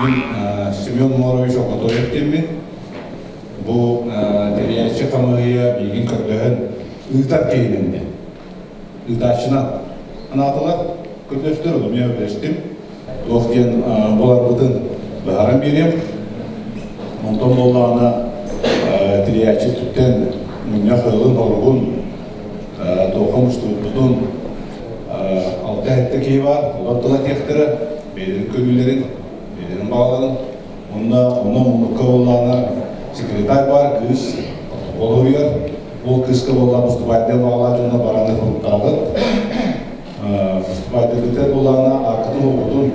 Мин Семен Морович Окотоев диэммин. Бу тэрийээччи хамыыһыйа миигин көрдөһөн ыытар киһинэн диэн. Ыытааччынан анаатылар, көрдөстөр, ону мен үлэстим. Туох диэн буоларбытын быһааран биэриэм. Онтон буоллаҕына тэрийээччи түптэн мунньах ыалын-хоругун, туохха мустубуппутун алта-сэттэ киһи баар, олор тыл этиэхтэрэ, бэйэлэрин көрүүлэрин, бэйэлэрин баҕаларын. Онно онно муннукка буоллаҕына секретарь баар кыыс олоруйар. Ол кыыска буоллаҕа поступайдыан баҕалаах дьонно бараны хоруктааҕыт. Поступайдыыргытыгар буоллаҕына ааккытын уопутун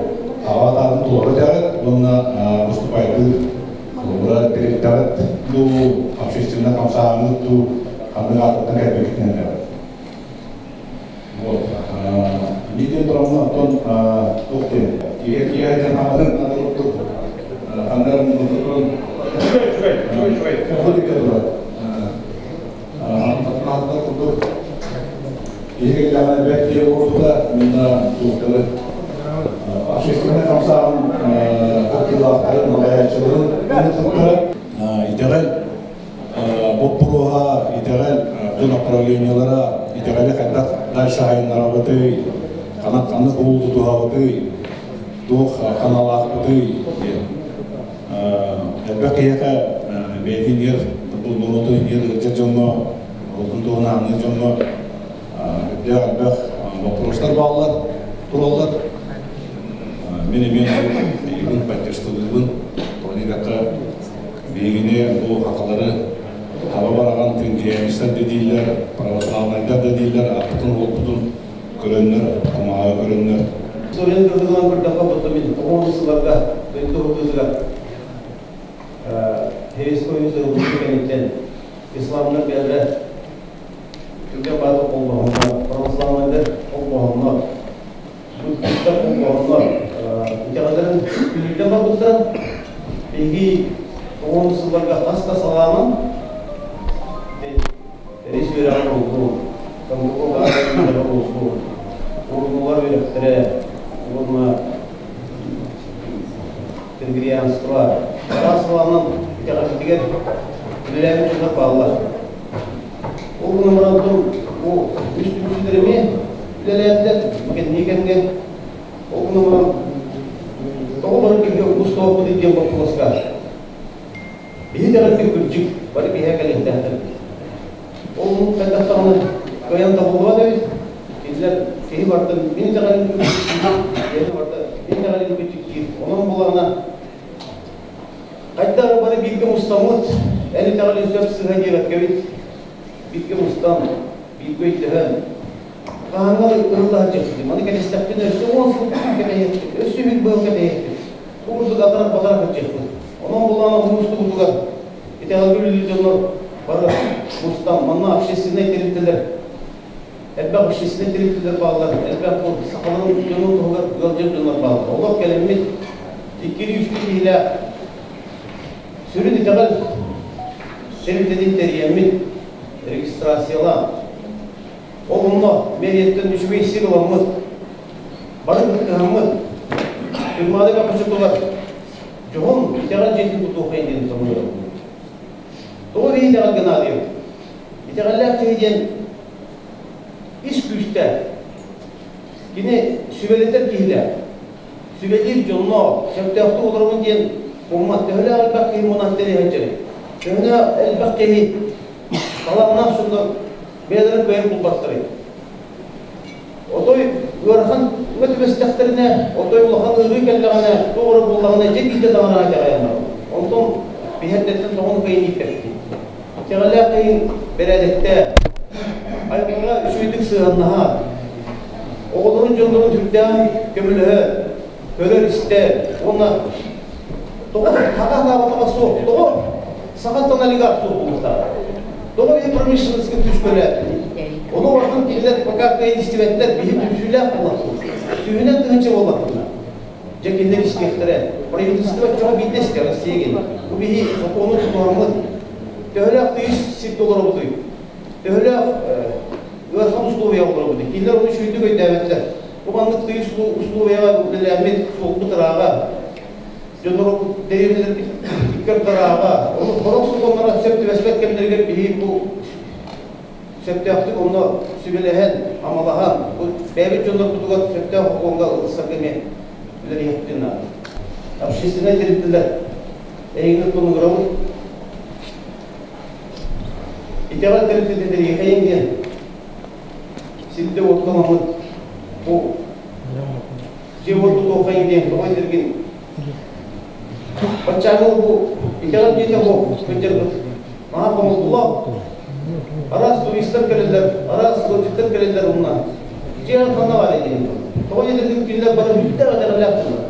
аҕа атаатын толору этэҕит уонна поступайдыыр холобура тэрилтэҕит дуу, общественнай хамсааһыҥҥыт дуу ханнык аатыттан кэлбиккитин этэҕит. Вот. Видео тураммын оттон туох диэн киһи киһи диэн хаҥатын курдук ханнар муннукутун турар. Аттар курдук киһи кэллэҕинэ бэрт киһи буолбута уонна туохтары общественнай хамсааһын кыттыылаахтарын, салайааччыларын туттара. Итэҕэл боппуруоһа, итэҕэл бу направлениелара, итэҕэли хайдах дальше айыннарабытый, ханан ханнык уул тутуһабытый, туох ханалаахпытый диэн. Элбэх киһиэхэ бэйэтин иэр бу норуотун иэр ыалдьар дьоҥҥо, норуотун туһунан аныыр дьоҥҥо үрдээх элбэх боппуруостар бааллар, тураллар. Мин эмиэ эйигин поддержкалыыбын. Тоҕо диэтэххэ, биһигини бу хахалары хаба бараҕан тыҥкыйаанистар да дииллэр, православнайдар да дииллэр, аппытын-уолбутун көрөннөр, кумааҕы көрөннөр. Историяны кыргызынан көрдөххө, бұтты мин тоҕуон сылларга дойду уһутуутугар Советского Союза кэнниттэн исламнар бэйэлэрэ түргэн бааты холбоһоннор, православнайдар холбоһоннор, буддистар холбоһоннор, итэҕэллэрин күлүллэн барбыттара. Биһиги тоҕуон сылларга хас да салаанан Тэрис үөрэҕин олуһу, Тоҥкуку үөрэҕин олуһу, Уурнулар үөрэхтэрэ уонна Тенгрианство араас салаанан итэҕэлбитигэр үлэлээбит дьоннор бааллар. Ол гынан баран бу үс түмсүүлэр эмиэ үлэлээтилэр кэнники кэмҥэ. Ол гынан баран тоҕо бары бииргэ устуохпутуй диэн боппуруоска Биһи итэҕэлбит кырдьык, бары биһиэхэ кэлиэхтээхтэр. Ол хайдах даҕаны кыайан табыллыбат эбит. Кинилэр киһи барытын мин итэҕэлим кырдьык, барыта мин итэҕэлим кырдьык диир. Онон булаҕына хайдах бары бииргэ мустаммыт, эн итэҕэлин сөп сыһа диэбэккэбит, бииргэ мустан, бииргэ өйдөһөн, хаһааҥҥа ыһыллаһа дьиэхпитий? Маны кэтэстэхпинэ өссө 10 сыл кэтэһиэхпит, өссө үһүн быһыл кэтэһиэхпит. Бу курдук атарах-батарах кырдьыахпыт. Онон булаана мустубутугар итэҕэлгэ үлэлиир дьоннор бары мустан, манна общественнай тэрилтэлэр, элбэх общественнай тэрилтэлэр бааллар, элбэх бу сахаларын дьонун туһугар ыалдьар дьоннор бааллар. Олор кэлэммит иккилии-үстүү киһилээх сүрүн итэҕэл тэрилтэтин тэрийэммит, регистрациялаан, ол онно мэрияттан үчүгэй сир ыламмыт, бары кыттыһаммыт, Туймаада Капачатугар дьоһун итэҕэл дьиэтин тутуоххайын диэн тоҥуйабыт. Тоҕо киһи итэҕэлгэ наадыйар? Итэҕэллээх киһи диэн ис күүстээх. Кини сүбэлэтэр киһилээх. Сүбэлиир дьонноох, сөптөөхтүк олоробун диэн куммат. Төһөлөөх элбэх киһи мунан тэриһэн Төһөлөөх элбэх киһи талааннаах дьоннор бэйэлэрин кыайан булбаттарый? Отой ыарахан түбэстэхтэринэ, отой улахан ыарыы кэллэҕинэ, туох эрэ буоллаҕына, дьэ биирдэ таҥараҕа итэҕэйэн бараллар. Онтон биһэрдэттэн тоҕону кыайан ииппэппит. Итэҕэллээх киһи бэрээдэктээх, айылҕаҕа үчүгэйдик сыһыаннаһар, оҕолорун дьоннорун сүрдээҕин көмөлөһөр, көрөр-истэр уонна тоҕо хаха хаабатаҕа суох, тоҕо сахаттан олигарх суох буолуохтаах. Тоҕо биһи промышленностька күүскөлөөт? Ону барытын кинилэр пока кыайан истибэттэр, биһи түмсүүлээх буоллахпыт. Сүүһүнэн тыһыынча буоллахпытына. Дьэ кинилэр истиэхтэрэ. Правительство оччоҕо биирдэ истэр Россия гин. Бу биһи сокуону тутуһаммыт. Төһөлөөх тыйыс сиргэ олоробутуй? Төһөлөөх ыарахан условияҕа олоробутуй? Кинилэр ону үчүгэйдик өйдөөбөттөр. Бу маннык тыйыс условияҕа үлэлээммит суолбут ырааҕа, дьоннору дэриэбинэлэрбит икки ырааҕа, ону сорох сокуоннара сөп түбэспэт кэмнэригэр биһиги бу сөптөөхтүк онно сүбэлэһэн, амалаһан, бу бэйэбит дьоннорбутугар сөптөөх сокуоҥҥа ылсарга эмиэ үлэлиэхпитин наада. Общественнай тэрилтэлэр эйигин тонугурабыт. Итэҕэл тэрилтэтэ тэриэхэйин диэн сирдэ уотталаммыт бу дьиэ уот тутуоххайын диэн тоҕо этэргин баччааҥҥы бу итэҕэл дьиэтэ буол кырдьарбыт наһаа хомолтолоох. Араас туристар кэлэллэр, араас ыалдьыттар кэлэллэр уонна дьиэ ханна баар диэн. Тоҕо диэтэргин кинилэр бары бүттэх итэҕэллээх дьоннор.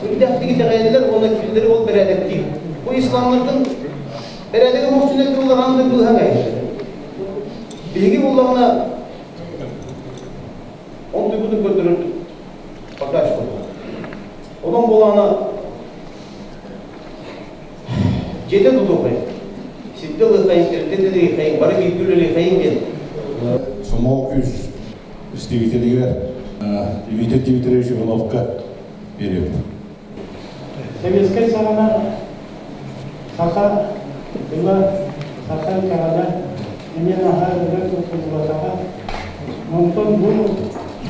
Үрдээхтик итэҕэйэллэр уонна кинилэри ол бэрээдэктиир. Бу исламнардын бэрээдэги мохсуннар тыллараан да быыһаҥ Биһиги буллаҕына онтуйбутун көрдөрөрбүт пока что. Онон буолаана дьиэтэ тутуохайын, сирдэ ылыахайын, тэрилтэ тэрийиэхэйин, бары бииргэ үлэлиэхэйин диэн. Сомоҕо күүс истибитигэр Дмитрий Дмитриевич Ивановка биэриэбит. Советскай саҕана саха тыла, саха итэҕэлэ эмиэ наһаа өрө туттуллубатаҕа. Онтон бу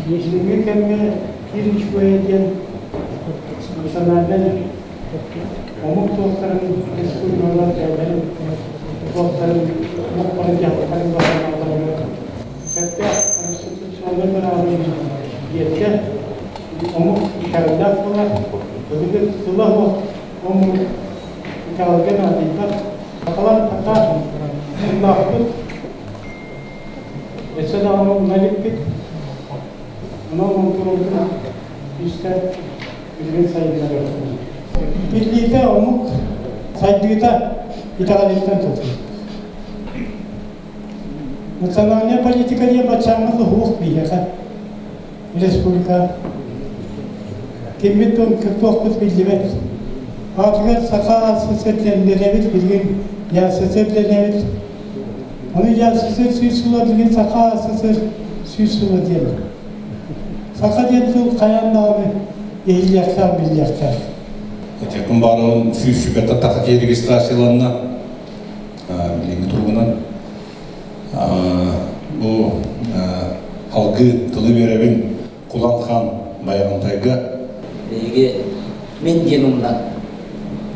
билиҥҥи кэмҥэ кир үчүгэйэ диэн национальнай омук туохтарын республикалар бэйэлэрин туохтарын омуктарын дьахтарын баҕаларыгар сөптөөх конституционнай быраабы биэрдэ. Омук итэҕэллээх буолар, былыргы тыла суох омук итэҕэлгэ наадыйбат. Сахалар хата тыллаахпыт, өссө даҕаны умна иликпит. Онон онтубутун күүскэ билигин сайыннарыахпыт. Биллиитэ омук сайдыыта итэҕэлиттэн тутулук. Национальная политика диэн баччааҥҥа суох биһиэхэ республика киммит туохпут биллибэт. Аатыгар Саха СССР дэнэбит, билигин ЯССР дэнэбит. Ону ЯССР сүүс сыла билигин Саха СССР сүүс сыла диэн. Саха диэн тыл хайаан даҕаны иһиллиэхтээх, биллиэхтээх. Этиэхпин баарынан 100 тахса киһи регистрацияланна билиҥҥи туругунан. Бу алгыы тылы биэрэбин Кулан хан Байаҕантайга. Биһиги мин диэн умнан,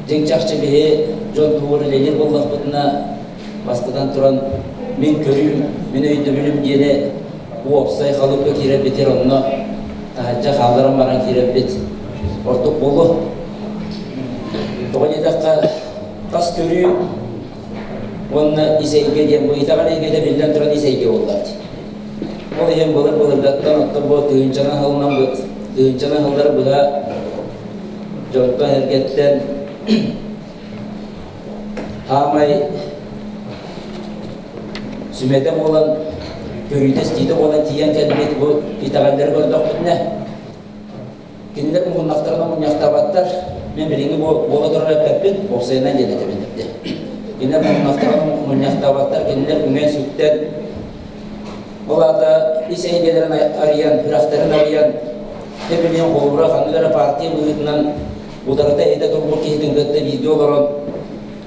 дьиҥ чахчы биһи дьон тугу үлэлиир буоллахпытына, бастатан туран мин көрүүм, мин өйдөбүлүм диэни уопсай халыыпка киирэрбитигэр онно таһырдьа хаалларан баран киирэрбит ордук буолуо. Тоҕо диэтэххэ, тас көрүү уонна ис эйгэ диэн бу итэҕэл эйгэтэ биллэн туран ис эйгэ буоллаҕа дии. Ол иһин былыр-былыргаттан оттон бу тыһыынчанан сылынан тыһыынчанан сыллары быһа дьонтон эргэттэн хаамай сүмэтэ буолан көрүүтэ-истиитэ буолан тиийэн кэлбит бу итэҕэллэри көрдөхпүтүнэ кинилэр муһуннахтарына мунньахтаабаттар. Мен билиҥҥи буола турар эппэппин, уопсайынан диэн этэбин эрдэ. Кинилэр муһуннахтарына мунньахтаабаттар, кинилэр үҥэн-сүктэн ол аата ис эйгэлэрин арыйан, үрэхтэрин арыйан, дьэ билигин холобура ханнык эрэ партия быһыытынан утарыта этэ турбут киһитин кытта бииргэ олорон,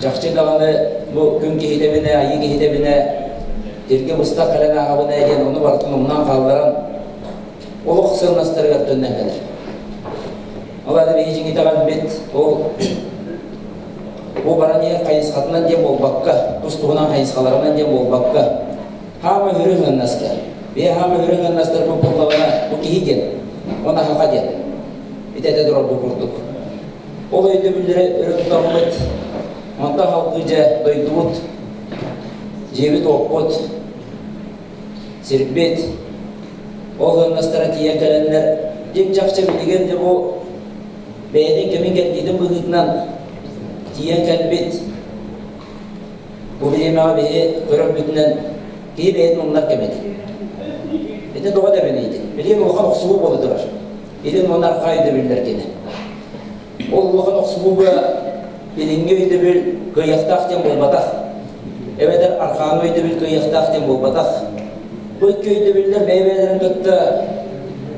чахчы даҕаны бу күн киһитэбинэ, айыы киһитэбинэ, сиргэ быстах кэлэн ааҕабына диэн ону барытын умнан хаалларан, олох сыаннастарыгар төннөн кэлэр. Ол аата биһи дьиҥ итэҕэлбит ол бу баран иһэр хайысхатынан диэн буолбакка, тус-туһунан хайысхаларынан диэн буолбакка, хаама өрү сыаннаска. Биһи хаама өрү сыаннастарбыт буоллаҕына, бу киһи диэн, уонна хаха диэн. Ити этэ турар бу курдук. Ол өйдөбүллэри өрө тутаммыт, онтон салгыы дьэ дойдубут, дьиэбит-уоппут, сирбит, ол ыаннастара тиийэн кэлэннэр, дьиҥ чахчы билигин дьэ бу бэйэтин кэмин кэрдиитин быһыытынан тиийэн кэлбит бу бириэмэҕэ биһи көрөрбүтүнэн киһи бэйэтин умнар кэмэ этэ. Ити тоҕо дэбиниити? Билигин улахан охсуһуу буола турар. Илин уонна арҕаа өйдөбүллэр кини. Ол улахан охсуһууга билиҥҥи өйдөбүл кыайыахтаах диэн буолбатах. Эбэтэр арҕааҥҥы өйдөбүл кыайыахтаах диэн буолбатах. Бу икки өйдөбүллэр бэйэ-бэйэлэрин кытта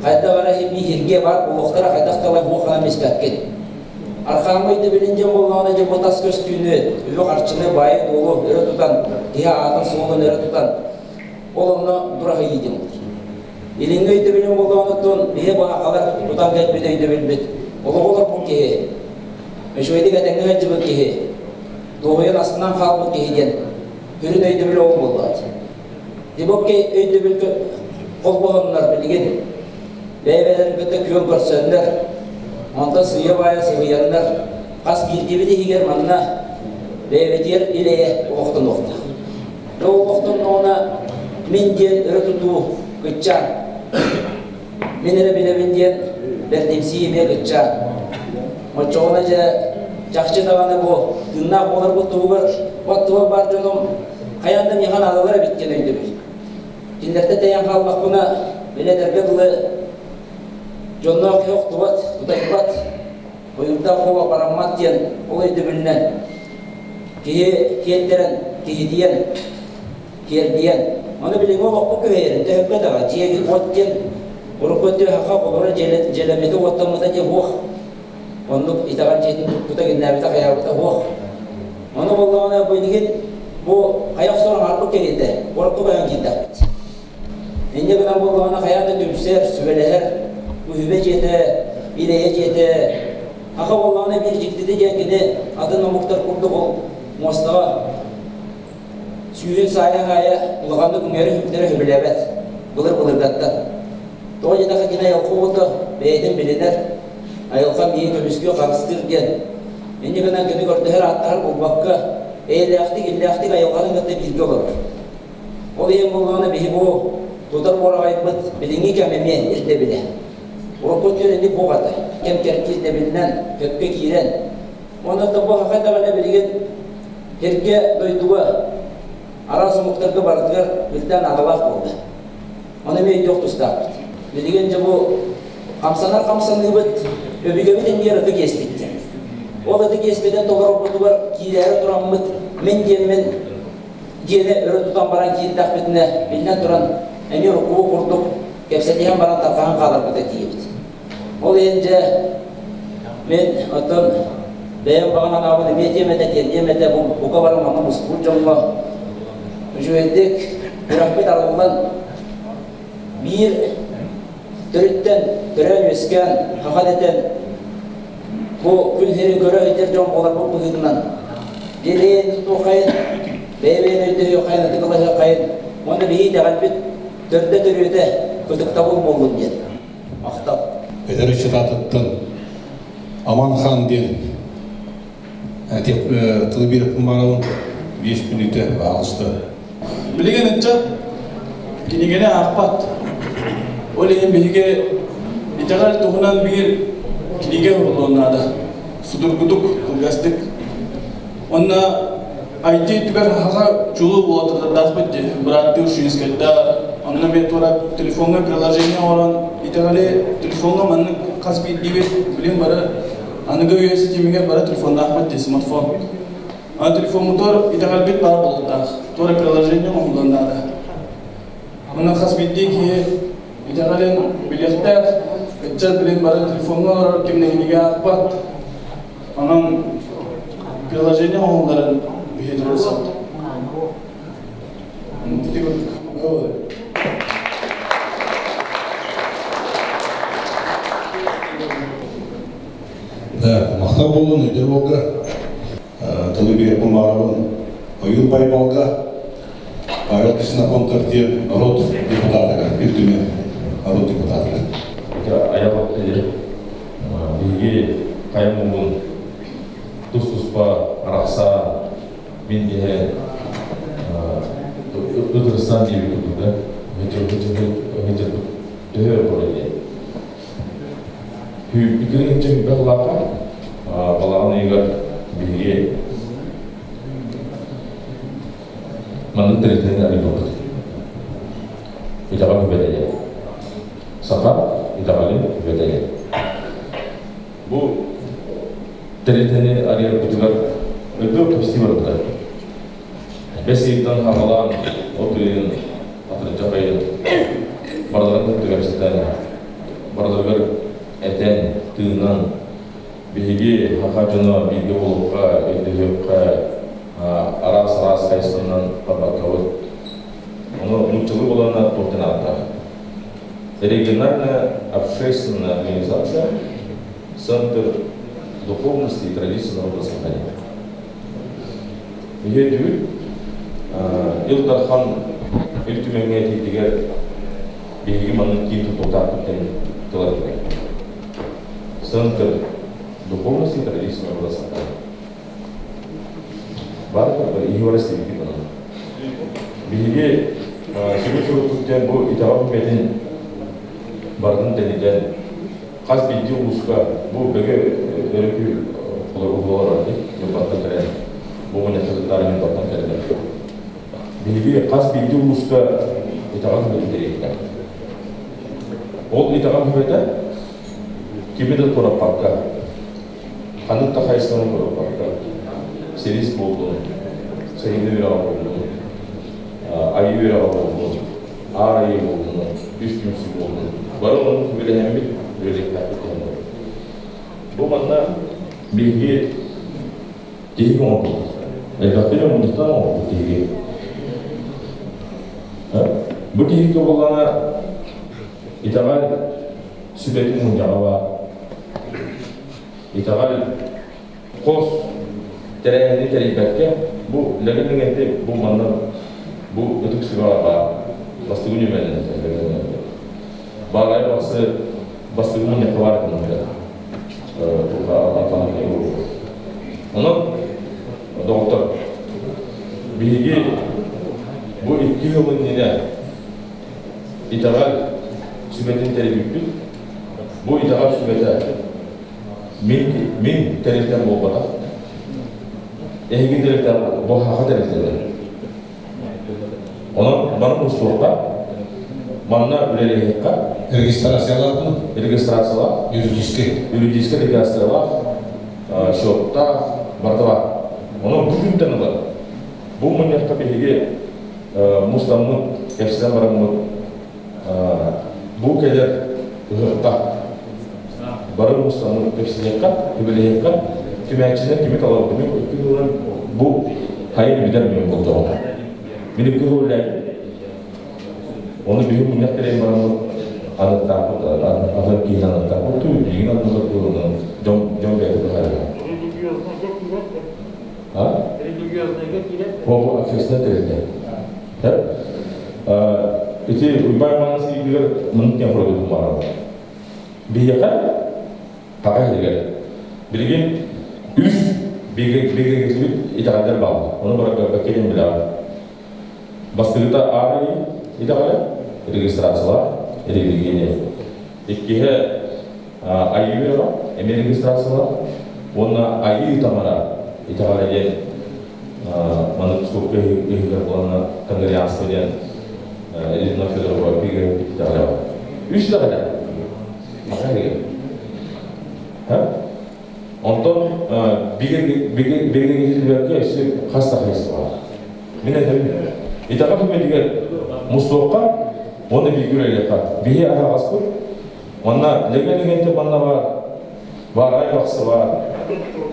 хайдах эрэ биһиргэ баар буолуохтара, хайдах да туох гынан испэккин. Арҕааҥҥы өйдөбүлүн диэн буоллаҕына дьэ бу тас көстүүнү, үбү-харчыны, баайы-дуолу өрө тутан, киһи аатын-суолун өрө тутан, ол онно дураһыйыы диэн буолар. Илиҥҥи өйдөбүлүн буоллаҕына биһи баахалар тутан кэлбит өйдөбүлбүт олоҕу олорбут киһи, үчүгэйдик этэҥҥэ сылдьыбыт киһи, дуоһуйан астынан хаалбыт киһи диэн сүрүн өйдөбүл ол буоллаҕа. Дибоккей өйдөбүл холбоһоннор билигин бэйэ-бэйэлэрин кытта күөн көрсөннөр, онтон сыыйа-баайа сыһыйаннар хас биирдиибит иһигэр манна бэйэбитигэр ил-эйэ олохтонуохтаах. Ол олохтонноҕуна мин диэн өрө тутуу кыччаан, мин эрэ билэбин диэн бэрдимсии эмиэ кыччаан. Оччоҕуна дьэ чахчы даҕаны бу тыыннаах буоларбыт туһугар оттугар бар дьонум хайаан да миэхэ наадалар эбит диэн өйдөбүл. Кинилэртэн тэйэн хааллахпына, мин этэргэ дылы дьонноох киһи охтубат, тутайбат, ойуурдаах хоба бараммат диэн ол өйдөбүлүнэн киһи киэттэрэн, киһитийэн, тиэрдийэн, ону билиҥҥи олохпут күһэйэрин төһөккө даҕа дьиэ уот диэн урукку өттү хаха холоро дьиэлэммитэ уоттаммыта диэн уох оннук итэҕэл дьиэтин туппута гиннээбитэ хайаабыта уох ону буоллаҕына бу инигин бу хайа охсор аҥаарбыт кэриэтэ урукку көһөн киирдэхпит инньэ гынан буоллаҕына хайаан да түмсэр сүбэлэһэр үһүбэ дьиэтэ илэйэ дьиэтэ хаха буоллаҕына биир дьиктитэ диэн кини атын омуктар курдук ол муостаҕа Сүүһүн саайа-саайа улаханнык үҥэри-сүктэрэ сөбүлээбэт. Былыр-былыргаттан. Тоҕо диэтэххэ кини айылҕа оҕото бэйэтин билинэр, айылҕа миигин көмүскүө харыстыыр диэн. Инньэ гынан кини көрдөһөр ааттаһар буолбакка, эйэлээхтик, иллээхтик айылҕаны кытта бииргэ олорор. Ол иһин буоллаҕына биһи бу тутар уораҕайбыт билиҥҥи кэм эмиэ ирдэбилэ. Урукку өттүгэр инник буох этэ. Кэм кэрдии ирдэбилинэн сөпкө киирэн. Уонна бу хахай даҕаны билигин Сиргэ, дойдуга, араас омуктарга барытыгар үрдээн наадалаах буолла. Ону эмиэ өйдүөх тустаахпыт. Билигин дьэ бу хамсанар хамсаныыбыт өбүгэбит иннигэр ытык иэспит диэн. Ол ытык иэспитин толорорбутугар киирээри тураммыт мин диэммин диэни өрө тутан баран киирдэхпитинэ, биллэн туран, эмиэ урукку курдук кэпсэтиһэн баран тарҕаһан хааларбыта тиийэбит. Ол иһин дьэ мин оттон бэйэм баҕа санаабын эмиэ диэм этэ, тиэрдиэм этэ, бу бука бары манна мустубут дьоҥҥо үчүгэйдик үрэхпит арыллан биир төрүттэн төрөөн-үөскээн, хаха дэтэн бу күн сирин көрө сылдьар дьон буоларбыт быһыытынан диэлэйэн тутуоххайын, бэйэ-бэйэни өйдөһүөххэйин, ытыгылаһыаххайын уонна биһиги итэҕэлбит төрдө-төрүөтэ ытыктабыл буоллун диэн. Махтал. Эдэр ыччат аатыттан Аман Хан диэн тылы биэрэппин баарабын 5 мүнүүтэ аҕыста. Билигин ыччат кинигэни аахпат. Ол иһин биһиги итэҕэл туһунан биир кинигэ уһуллуон наада. Судургутук, кылгастык. Онно IT өттүгэр хаха чулуу буолатардаахпыт дии. Бырааттыы Ушинскайдар, онно эмиэ туора телефоҥҥа приложение оҥорон итэҕэли телефоҥҥа маннык хас биирдиибит билим бары аныгы үйэ ситимигэр бары телефоннаахпыт дии, смартфон. Аны телефоммутугар итэҕэлбит баар буолуохтаах. Туора приложение оҥоһуллуон наада. Манна хас биирдии киһи итэҕэлин билиэхтээх, ыччат билин бары телефоҥҥа олорор ким да кинигэ аахпат. Онон приложение оҥоһулларын биһи туруорсабыт. Ити курдук. Да, махтал буоллун өйдөр буолга. Тылы биэрбин баарабын Ойуур Байбалга, Павел Ксенофонтов диэн народ депутатыгар, Ил Түмэн народ депутатыгар. Аял биһиги хайа муҥун тус-туспа арахса мин диһэ ытырыстан диэбит курдук да төһө буолар диэн Итини инчэ улахан балаҕан ыйыгар биһиги маннык тэрилтэни арыйбыппыт. Итэҕэл үбэтэйэ. Саха итэҕэлин үбэтэйэ. Бу тэрилтэни арыйарбытыгар өлбөх кэпсии барбыта. Бэс ыйыттан саҕалаан от ыйын, атырдьах ыйын барыларын кытта кэпсэтэн, барыларыгар этэн, тыынан биһиги саха дьоно бииргэ буолуохха, өйдөһүөххэ, араас-араас хайысханан барбаккабыт. Ону нууччалыы буолана туохтан ааттаах. Региональная общественная организация Центр духовности и традиций народа Сахалина. Ийэ Ил Дархан Ил Түмэҥҥэ этиитигэр биһиги маннык киин тутултаахпыт диэн тыл эттэ. Центр духовности и традиций народа Сахалина. Баар иһи истибиккит онон. Биһиги сүрүн сорукпут диэн бу итэҕэл үмэтин барытын тэнитэн хас биирдии улууска бу бөгө өрөкү олорор Ньурбаттан кэлэн бу мунньахтары Ньурбаттан кэллэр. Биһиги хас биирдии улууска итэҕэл үмэтин тэрийбитэ. Ол итэҕэл үмэтэ кими да туораппакка, ханнык да хайысханы туораппакка, сирис буоллун, сайыны үөрэҕэ буоллун, айыы үөрэҕэ буоллун, аар айыы буоллун, үс түмсүү буоллун, бары оннук үлэлэһэммит, үлэлиэхтээхпит диэн. Бу манна биһиги тиһик оҥорбуппут. Элбэхтик мунньахтан оҥорбут тиһиги. Бу тиһиккэ буоллаҕына итэҕэл сүбэтин мунньаҕа баар. Итэҕэл хос тэрээһини тэрийбэккэ бу лэгин бу манна бу ытык сүбэҕэ баар бастыгы нүмэринэн баарай бахсы бастыгы мунньахха баар этин Онон, доҕоттор, биһиги бу 2 сыл иннинэ итэҕэл сүбэтин тэрийбиппит. Бу итэҕэл сүбэтэ мин тэрилтэм буолбатах. Эһиги тэрилтэм бу хаха тэрилтэлэр. Онон бары мустуохха, манна үлэлэһиэххэ. Регистрациялаах дуо? Регистрациялаах. Юридический. Юридический регистрациялаах, счеттаах, барыта бар. Онон бу күнтэн ыла бу мунньахха биһиги мустаммыт, кэпсэтэн бараммыт, бу кэлэр ыһыахха бары мустаммыт кэпсэтиэххэ, түбэлэһиэххэ, түмээччилэр кими талабыт, 2 сылынан бу хайын бүтэр мен болдоҕум. Мин 2 сыл үлэлээбитим. Оны биһи мунньах тэрийэн бараммыт аныктаахпыт, атын киһини аныктаахпыт, билигин аннылар туругунан дьон бэйэтэ быһаарыа. А? Религиознайга киирэр. Бу общественный тэрилтэ. Ити Уйбаан Манасыйдыгар мыннык диэн хоруйдук барар. Биһиэхэ таҕа иһигэр билигин үс бигэргэтилбит итэҕэллэр бааллар. Ону барарга кэлин билэҕин. Бастакыта аарый итэҕэлэ, регистрациялаах, религия. Иккиһэ айыы үөрэҕэ, эмиэ регистрациялаах. Уонна айыы таҥара итэҕэлэ диэн маннык скобка иһигэр буоланна конгрессия диэн Елена Федорова бигэргэтит итэҕэлэ бар. Үс итэҕэлэ. Аха иһигэр. Онтон бигэргэтиллибэккэ өссө хас да хайысха баар. Мин этэбин, итэҕэл үмэтигэр мустуохха уонна бииргэ үлэлиэххэ. Биһи аһаҕаспыт. Манна лэгэ-лэгэнтэ манна баар, баарай бахсы баар,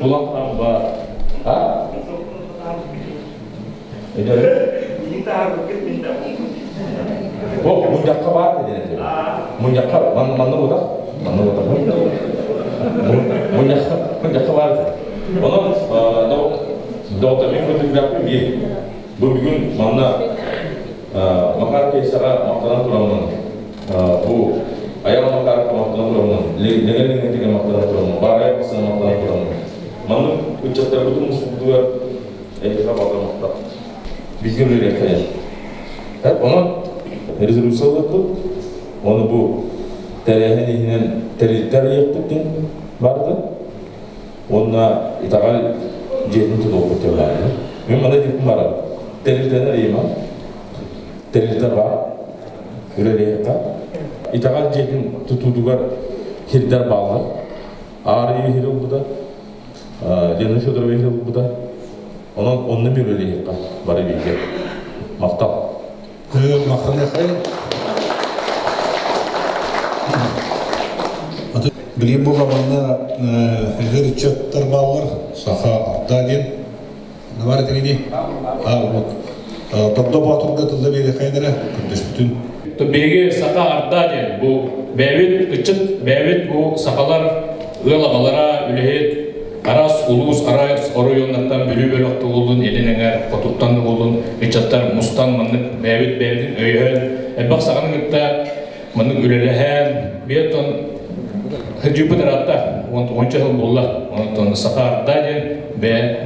кулан хаан баар. А? Эдэр. Бу мунньахха баар диэн этим. Мунньахха манна утах, манна утах. Мунньахха мунньахха баар. Онон доҕоттор мин көрдүгүлээхпин биир. Бу бүгүн манна Макар Кейсаҕа махтанан тураммын, бу Аял Макаровка махтанан тураммын, Лэгэн махтанан тураммын, Баарай Бахсына махтанан тураммын. Маннык ыччаттарбытын муспутугар эйиэхэ баҕа махтал. Биһиги үлэлиэххэ. Онон резолюция ылыахпыт. Оны бу тэрээһин иһинэн тэрилтэ арыйыахпыт диэн барды. Уонна итэҕэл дьиэтин тутуохпут диэн баарды. Мин манна диэкпин барар. Тэрилтэни арыйыма. Тэрилтэ бар. Үлэлиэххэ. Итэҕэл дьиэтин тутуутугар хирдэр бааллар. Аар хир ылбыта. Лена Федорова хир ылбыта. Онон онно эмиэ үлэлиэххэ бары бииргэ. Махтал. Махтаныаххайын. Билигин буолла манна эдэр ыччаттар бааллар, Саха Арда диэн. Бар этигини? А, вот. Тордо Боотурга тылла биэриэххэйин эрэ, көрдөспүтүн. Биһиги Саха Арда диэн бу бэйэбит ыччат, бэйэбит бу сахалар ыал аҕалара, үлэһит, араас улуус, араас оройуоннартан Бүлүү бөлөх тугулун, илин эҥэр, хотуттан тугулун ыччаттар мустан маннык бэйэбит бэйэбитин өйөһөн, элбэх саханы кытта маннык үлэлэһэн, биэтон хыдьыыппыт ыраатта, уонча сыл буолла. Онтон Саха Арда диэн бэйэ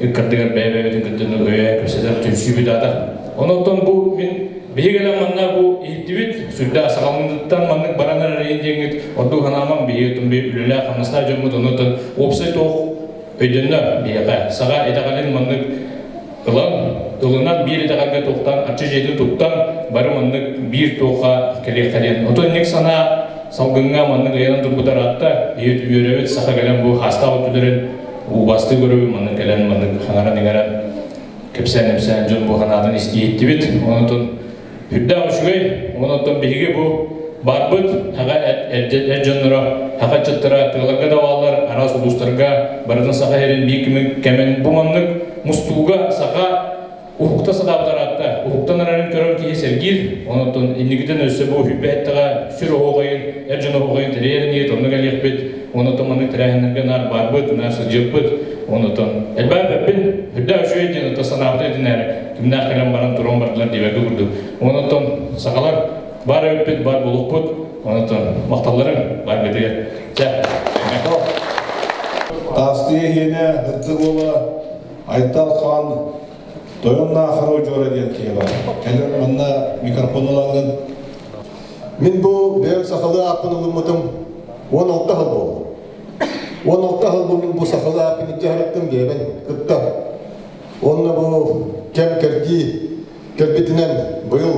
ыккардыгар бэйэ-бэйэбитин кытта өйөһөн кэпсэтэр түмсүүбүт аата. Онон бу мин биһиги кэлэн манна бу иһиттибит, сүрдээх саҕаланыыттан маннык баран эрэрин диэҥҥит ордук санаамаҥ биһиги отон би үлэлээх хамнастаах дьоммут онон уопсай туох өйдөннө биһиэхэ. Саха итэҕэлин маннык ылан, ылынан биир итэҕэлгэ туохтаан арчы дьиэтин туттан бары маннык биир туохха кэлиэххэ диэн. Отон ник санаа салгыҥҥа маннык ыйанан турбутар аатта үөрэбит саха кэлэн бу хаастаах өттүлэрин убастыы көрөбүт маннык кэлэн маннык хаҥаран иҥэрэн кэпсээн-ипсээн дьон бу санаатын иһиттибит. Онон үрдээх үчүгэй. Онон биһиги бу барбыт хаға эр дьонноро, хаха ыччаттара тыаларга да бааллар, араас улуустарга барытын саха эрин биир кэмин бу маннык мустууга саха уһукта сатаабытар аатта уһуктан эрэрин көрөн киһи сэргиир. Онон инникитин өссө бу хүппэһэттэҕэ сүр оһуохайын, эр дьон оһуохайын тэрийэрин иһит онно кэлиэхпит. Онон маннык тэрээһиннэргэ наар барбыт, наар сылдьыахпыт. Онон элбээн үрдээх үчүгэй диэн ото санаабыта этинээри кимнээх кэлэн баран туран бардылар диэбэргэ курдук. Онон сахалар бар эбиппит, бар булукпут. Онон махталларым бар бетигер. Чэ. Таастыйа иһиэнэ ыртык уола Айтал Хаан Тойон Наахара удьуора диэн киһи бар. Кэлин манна микрофон ылаҥҥын. Мин бу бэйэм сахалыы ааппын ылыммытым 16 сыл буолла. 16 сыл бу мин бу сахалыы ааппын илдьэ сырыттым бэйэбин кытта. Онно бу кэм кэрдии кэлбитинэн быйыл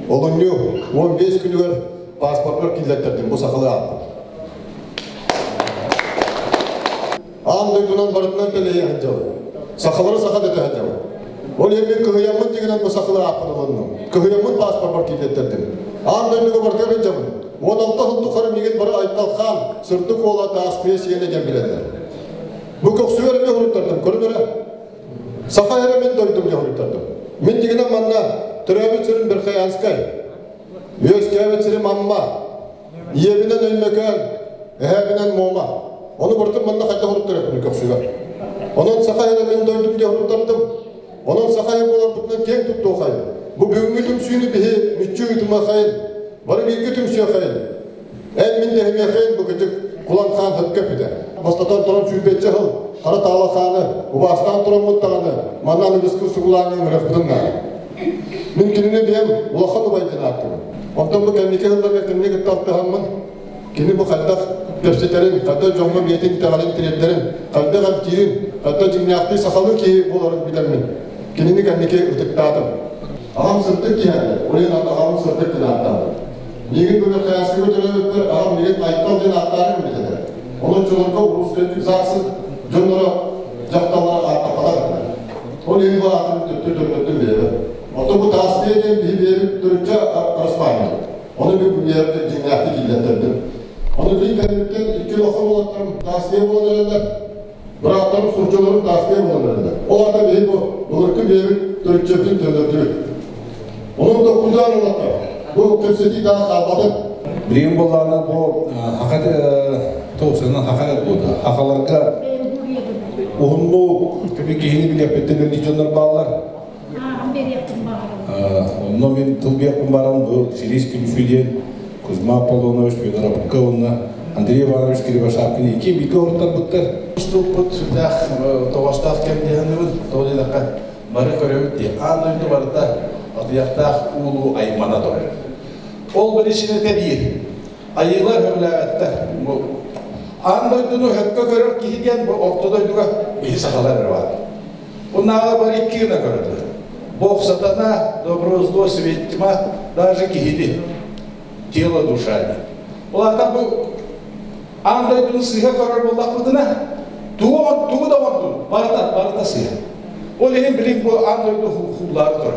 олунньу 15 күнүгэр паспорпар киллэртэрдим бу сахалыы ааппын. Аан дойдунан барытынан тэлэһийэ сылдьабын. Сахалары саха дэтэ сылдьабын. Ол иһин мин кыһыйаммыт дьигинэн бу сахалыы ааппын ылынным. Кыһыйаммыт паспорпар киллэртэрдим. Аан дойдуга барытыгар сылдьабын. 16 сыл тухары миигин бары Айтал Хаан, Сырдык уола Тааскыйа сиэнэ диэн билэллэр. Бу көхсүгэр эмиэ суруйтардым, көрүн эрэ. Саха эрэ мин дойдум диэн суруйтардым. Мин дьигинэн манна төрөөбүт сирим Верхоянскай, үөскээбит сирим Амма, ийэбинэн Өймөкөөн, эһээбинэн Муома. Ону барытын манна хайдах уруттарыахпын көхсүгэр. Онон саха эрэ мин дойдум диэн суруттардым. Онон саха эрэ буоларбытынан киэҥ туттуохайын. Бу бүгүҥҥү түмсүүнү биһи мүччү ыытымыахайын, бары бииргэ түмсүөхайын. Эн мин дэһимиэхэйин бу кыдьык Кулан хаан хөпкө эппитэ. Бастатан туран сүүрбэччэ сыл Хара Таала хааны убаастаан тураммыт даҕаны манна аныгыскы сугулааҥҥа ыҥырыахпытын наада. Мин кинини бэйэм улахан убай диэн ааттыыбын. Онтон бу кэнники сылларга кинини кытта алтыһаммын, кини бу хайдах кэпсэтэрин, хайдах дьоҥҥо бэйэтин итэҕэлин тириэрдэрин, хайдах эмтиирин, хайдах дьиҥнээхтии сахалыы киһи буоларын билэммин, кинини кэнники ытыктаатым. Аҕам сырдык киһи этэ, ол иһин аҕабын сырдык диэн ааттаабыт. Миигин бу Верхоянскайга төрөөбүппэр аҕам миигин Айтал диэн ааттаары гыммыт этэ. Онон чолорго улуускайдык ЗАГСы дьонноро дьахталлара ааттаппатах этилэр. Ол иһин бу аатын төттөрү төннөрдүм бэйэбэр. Оттон бу Таастыйа диэн биһи бэйэбит төрүччү араспаанньа. Ону мин бу бэйэбит дьиҥнээхтик киллэртэрдим. Ону биир кэнниттэн икки улахан уолаттарым Таастыйа буолан эрэллэр. Бырааттарым сурдьуларым Таастыйа буолан эрэллэр. Ол аата биһи бу былыргы бэйэбит төрүччүбүтүн төннөрдүбүт. Онон толкуйдаан ыллахха, бу кэпсэтии даҕа хаалбатын. Билигин буоллаҕына бу хаха тоқсанын хаха буолда. Хахаларга уһуннуу көмө киһини билиэхпиттэн өлүү дьоннор бааллар. Онно мин тыл биэхпин баран бу Сирис түмсүү диэн Кузьма Аполлонович Федоровка уонна Андрей Иванович Кривошапкин икки бииргэ оруттарбыттар. Уступпут сүрдээх тоҕостоох кэм диэхинибин, тоҕо диэтэххэ бары көрөбүт дии. Аан дойду барыта атыйахтаах уулуу аймана турар. Ол биричиинэтэ биир. Айыылар сөбүлээбэттэр. Бу аан дойдуну сөпкө көрөр киһи диэн бу орто дойдуга биһи сахалар эрэ баар. Уннааҕа бары икки гына көрөллөр. Бог сатана, добро зло, свет тьма, даже киһини. Тело душа диэн. Ол аата бу аан дойдуну сыыһа көрөр буоллахпытына, тугу, тугу да оҥордун, барыта, барыта сыыһа. Ол иһин билигин бу аан дойду хуулаары турар.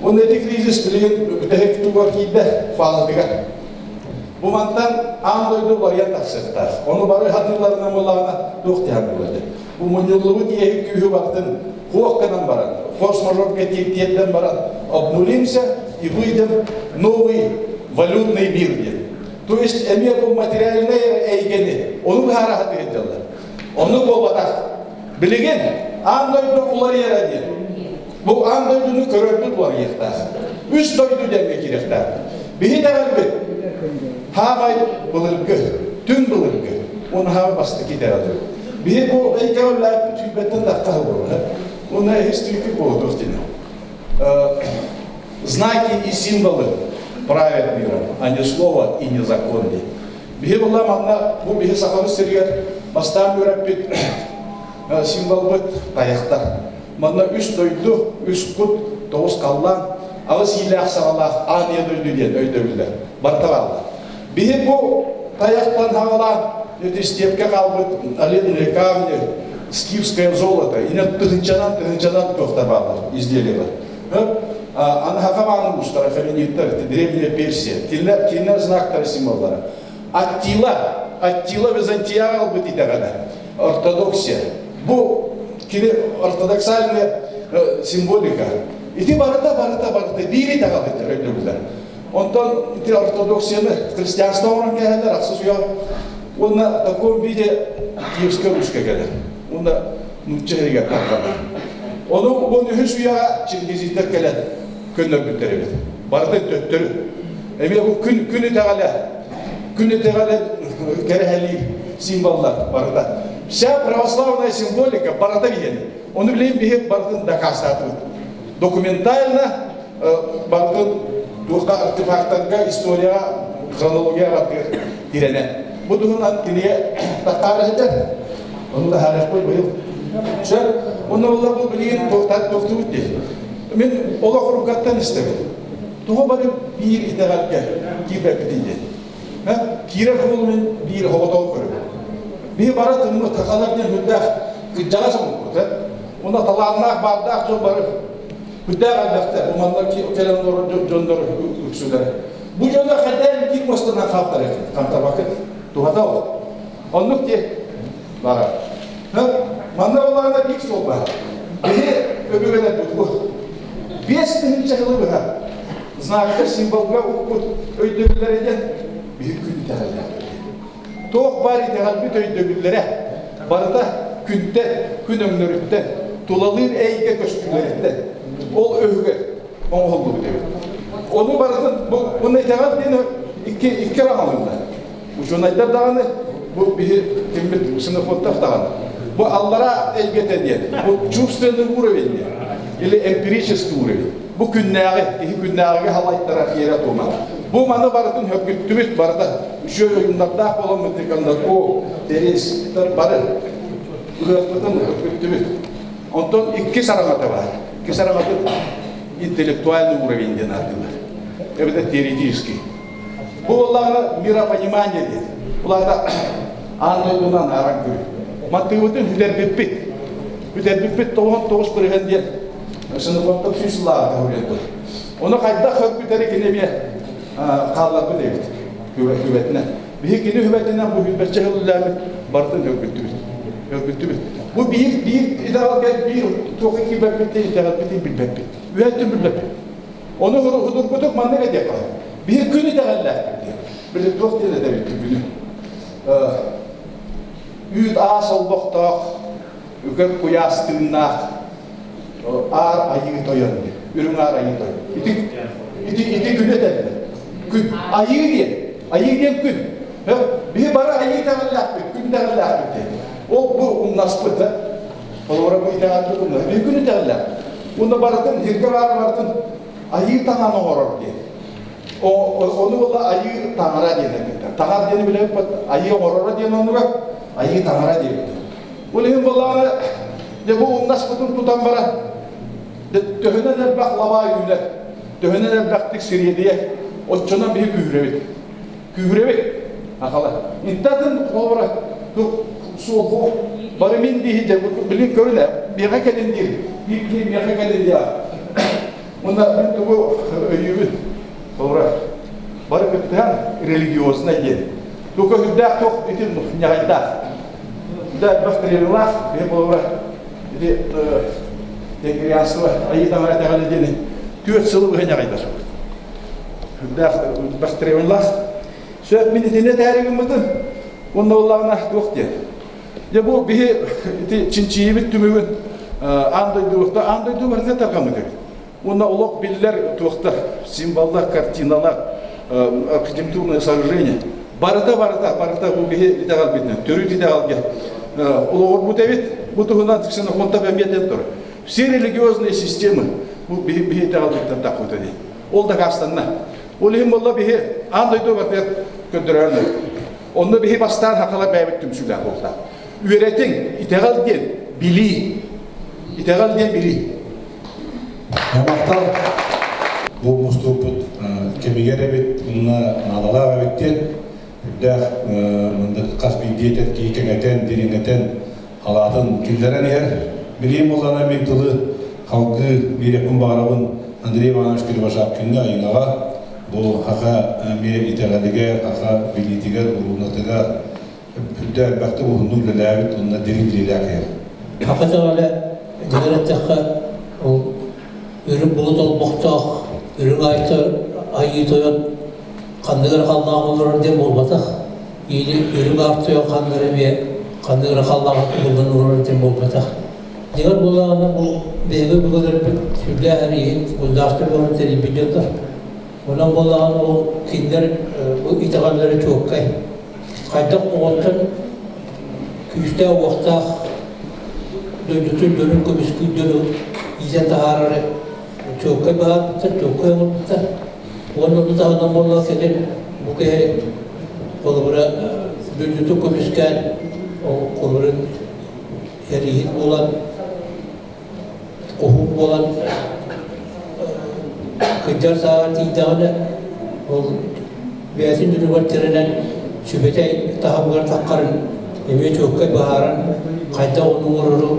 Уонна ити кризис билигин бүтэһик тугар киирдэ, фазатыгар. Бу мантан аан дойду уларыйан тахсыахтаах. Ону бары хатыыларынан буоллаҕына туох диһан буолар. Бу мунньуллубут иэһи күүһү барытын хуох гынан баран, форс-мажорга тиэрдэн баран обнулимся и выйдем новый валютный мир диэн. То есть эмиэ бу материальнай эйгэни ону быһаара сатыыр Ону буолбатах. Билигин аан дойду уларыйара диэн. Бу аан дойдуну көрөрбүт уларыйыахтаах. Үс дойду диэҥҥэ киириэхтээх. Биһи итэҕэлбит хаамай былыргы, түн былыргы, уонна хаамай бастакы итэҕэлбит. Биһи бу эйгэҕэ үлэлээппит сүүрбэттэн тахха буолар. Уонна эһис түмүкү буолуох диэн. Знаки и символы правят миром, а не слово и не закон диэн. Биһи була манна бу биһи сахабыт сиригэр бастаан үөрэппит символбыт тайахтар. Манна үс дойду, үс кут, тоҕус халлаан, аҕыс иилээх саҕалаах аан ийэ дойду диэн өйдөбүллэр барыта бааллар. Биһи бу тайахтан хаҕалаан ити степкэ хаалбыт оленные камни, скифское золото, ине тыһынчанан тыһынчанан туохтар бааллар изделиялар. Аны хакамааны устара феминиттер, древняя Персия, кинилэр, кинилэр знактары символлара. Аттила, Аттила Византияҕа ылбыт итэҕэлэ, ортодоксия. Бу кини ортодоксальная символика. Ити барыта, барыта, барыта биир итэҕэлиттэр өйдөбүллэр. Онтон ити ортодоксияны христианство оҥорон кээһэллэр ахсыс үйэ уонна таком виде киевско-русская кэлэр. Уонна нуучча иһигэр тарҕанар. Ону уон үһүс үйэҕэ чингизиттэр кэлэн көннөрбүттэр эбит. Барыта төттөрү. Эмиэ бу күн, күн итэҕэлэ, күн итэҕэлэ кэрэһэлиир символлар барыта. Вся православная символика барыта биһиэнэ. Ону билигин биһи барытын дакаастаатыбыт. Документально барытын туохха артефактарга, историяҕа, хронологияҕа тирэнэ. Бу туһунан кинигэ тахтаары сылдьар. Ону таһаарыахпыт быйыл. Сөп. Онно буолла бу билигин туохтуубут дии. Мин олох уруккаттан истэбин. Тоҕо бары биир итэҕэлгэ киирбэппитий диэн. Киирэр суолу мин биир оҕотоҕу көрөбүн. Биһи бары тыммыт сахалар диэн сүрдээх кырдьаҕас омукпут. Уонна талааннаах, баардаах дьон бары сүрдээх элбэхтэр. Бу манна кэлэн олорор дьоннор үксүлэрэ. Бу дьоно хайдаан биир муостанан хаалтарыаххыт, хантабакыт. Туһата ол. Оннук дии бара. Манна булаана биир суол баар. Биһи өбүгэлэрбит бу. 5000 сылы быһа знактар символга укпут өйдөбүллэрэ диэн биһи күн итэҕэллээхпит. Туох баар итэҕэлбит өйдөбүллэрэ барыта күнтэн, күн өҥнөрүттэн, тулалыыр эйгэ көстүүлэриттэн, ол өһүгэр оҥоһуллубут эбит. Ону барытын бу уонна итэҕэл диэн икки икки араҥалыыллар. Учуонайдар даҕаны бу биһи киммит Ксенофонтов даҕаны бу аллараа эйгэтэ диэн бу чувственный уровень диэн или эмпирический уровень. Бу күннээҕи киһи күннээҕигэ халайтара иэрэ тума. Бу маны барытын хөргүттүбүт барыта үчүгэй ойууннардаах буоламмыт Никондако, Терестар бары ыһыахпытын хөргүттүбүт. Онтон иккис араҥата баар. Иккис араҥаты интеллектуальный уровень диэн ааттыыллар. Эбэтэр теоретический. Бу буоллаҕына миропонимание диэн. Улаата аан дойдунан ааран көрүү. Маттыыбытын бүтэрбиппит. Бүтэрбиппит 99% диэн Ксенофонтов сүүс сыллааҕыта суруйбут. Ону хайдах хөргүтэри кини эмиэ хаалларбыт эбит хүбэтинэн. Биһи кини хүбэтинэн бу хүбэччэ сыл барытын хөргүттүбүт. Хөргүттүбүт. Бу биир биир итэҕэлгэ биир туохха киирбэппит итэҕэлбитин билбэппит. Үһэттин билбэппит. Ону судургутук маннык этиэххэ. Биһи күн итэҕэллээхпит диэн. Били туох диэн этэбит күнү. Үүт аас олбохтоох, үкэр куйаас тыыннаах аар айыы тойон диэн. Үрүҥ аар айыы тойон. Ити ити ити күнү этэллэр. Күн айыы диэн. Айыы диэн күн. Биһи бары айыы итэҕэллээхпит, күн итэҕэллээхпит диэн. Ол бу умнаспыт, Холобура бу итэҕэлбит умнас. Биһи күн итэҕэллээхпит. Уонна барытын сиргэ баар барытын айыы таҥан оҥорор диэн. Ону буолла айыы таҥара диэн эппиттэр. Таҥар диэни билэбит, айыы оҥороро диэн оннугар айыы таҥара диэбиттэр. Ол иһин буоллаҕына, дьэ бу умнаспытын тутан баран, төһөнөн элбэх лабаа үүнэр, төһөнөн элбэхтик сириэдийэр, оччонон биһи күүһүрэбит. Күүһүрэбит. Ахала. Интатын холобура суол. Бары мин дии билин көрүнэ, миэхэ кэлин диир, биир киһи миэхэ кэлин диир. Уонна мин тугу өйүүбүн, холобура, бары кыттыһан религиознай диэн. Туга үрдээх туох ити ньаҕайдаах. Да элбэх тренерлаах, биһи холобура, ити тенгрианство айыы таҥара итэҕэлэ диэни 4 сылы быһа ньаҕайдасыбыт. Үрдээх элбэх тренерлаах. Сөп мин итини этээри гыммытым. Уонна оллаҕына туох диэн. Дьэ бу биһи ити чинчийибит түмүгүн аан дойдуга аан дойду барыта тарҕаммыт эбит. Уонна олох биллэр туохтар, символлар, картиналар, архитектурное сооружение. Барыта барыта барыта бу биһи итэҕэлбитинэн, төрүт итэҕэлгэ олоҕурбут эбит. Бу туһунан Ксенофонтов эмиэ этэн турар. Все религиозные системы бу биһи биһи итэҕэлбиттэн тахпыта дии. Ол дакаастанна. Ол иһин буолла биһи аан дойду барытыгар көрдөрөөрү. Онно биһи бастаан хахала бэйэбит түмсүүлээх буолта. Үөрэтиҥ, итэҕэл диэн билии. Итэҕэл диэн билии. Махтал бу мустууппут кэмигэр эбит, уонна наадалаах эбит диэн үрдээх мындык хас биирдии этэр киһи кэҥэтэн, дириҥэтэн, халаатын киллэрэн иһэр. Билиим буоллаҕына мин тылы халгыы биэриэхпин баҕарабын Андрей Иванович Кривошапкиҥҥа, Айыҥаҕа, бу хаха эмиэ итэҕэлигэр, хаха билиитигэр, уруунатыгар үрдэ элбэхтик уһуннук үлэлээбит уонна дириҥ билиилээх киһи. Хаха итэҕэлэ дьиҥэр эттэххэ, ол үрүҥ булут олбохтоох, үрүҥ айыы тойон ханнык эрэ халлаан олорор диэн буолбатах. Или үрүҥ аар тойон ханнык эрэ эмиэ ханнык эрэ халлааҥҥа кубуллан олорор диэн буолбатах. Дьиҥэр буоллаҕына бу биһиги өбүгэлэрбит сүрдээх эрииһит, государство бөҕөнү тэрийбит дьоннор. Онон буоллаҕына ол кинилэр бу итэҕэллэрэ чуолкай. Хайдах оҕоттон күүстээх уохтаах дойдутун дьонун көмүскүүр дьону иитэн таһаарары чуолкай быһаарбыттар, чуолкай оҥорбуттар. Уонна ону таһынан буоллаҕа кэлин бу киһи холобура дойдутун көмүскээн ол холобура эрииһит буолан, хоһуун буолан кырдьар сааҕар тиийдэҕинэ ол бэйэтин дьонугар тирэнэн сүбэтэй таһымыгар таххарын эмиэ чуолкай быһааран хайдах ону оҥорору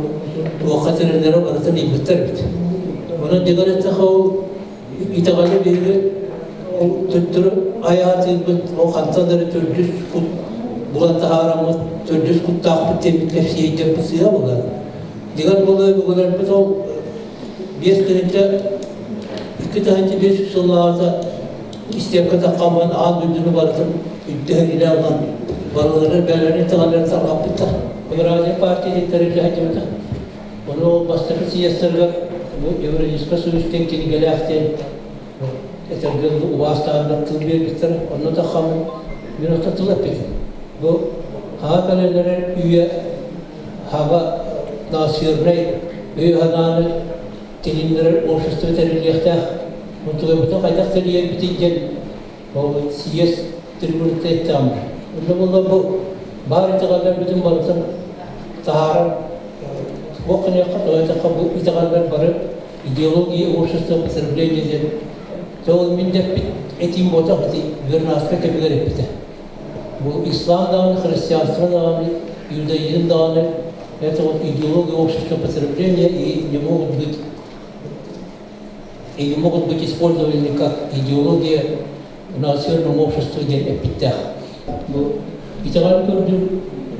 туохха тирэнэрэ барытын ыйбыттар эбит. Онон дьиҥэр эттэххэ ол итэҕэли биһиги ол төттөрү айаатыырбыт ол хантан эрэ төрдүс кут булан таһаараммыт төрдүс куттаахпыт диэммит кэпсиэйдэрбит сыыһа буолар. Дьиҥэр буолуо бүгүнэрбит ол 5500 сыллааҕыта истиэпкэ таххаммын аан дойдуну барытын үрдэһэр илэ ылан барыларын бээлэрин итэҕэллэрин тарҕаппыттар. Евразия партия тэриллэ сылдьыбыта. Ону ол бастакы съезтэригэр бу Евразийскай союз диэн кинигэлээх диэн этэргэ дылы убаастааннар тыл биэрбиттэр. Онно таххаммын мин оттон тыл эппитим. Бу хаһа кэлэллэрэр үйэ хаба насырнай өй-санааны тилиннэрэр общество тэриллиэхтээх. Онтугайбытын хайдах тэрийэрбитий диэн ол съезд трибуната эттэҕим. Онно буолла бу баар итэҕэллэрбитин барытын таһааран туох гыныахха, тоҕо эттэххэ бу итэҕэллэр бары идеология общества потребления диэн ол мин дэппит этиим буотах ити Вернадскай кэмигэр эппитэ. Бу ислам даҕаны, христианство даҕаны, иудаизм даҕаны это вот идеология общества потребления и не могут быть и не могут быть использованы как идеология в национальном обществе диэн эппиттээх. Бу итэҕэл көрдүм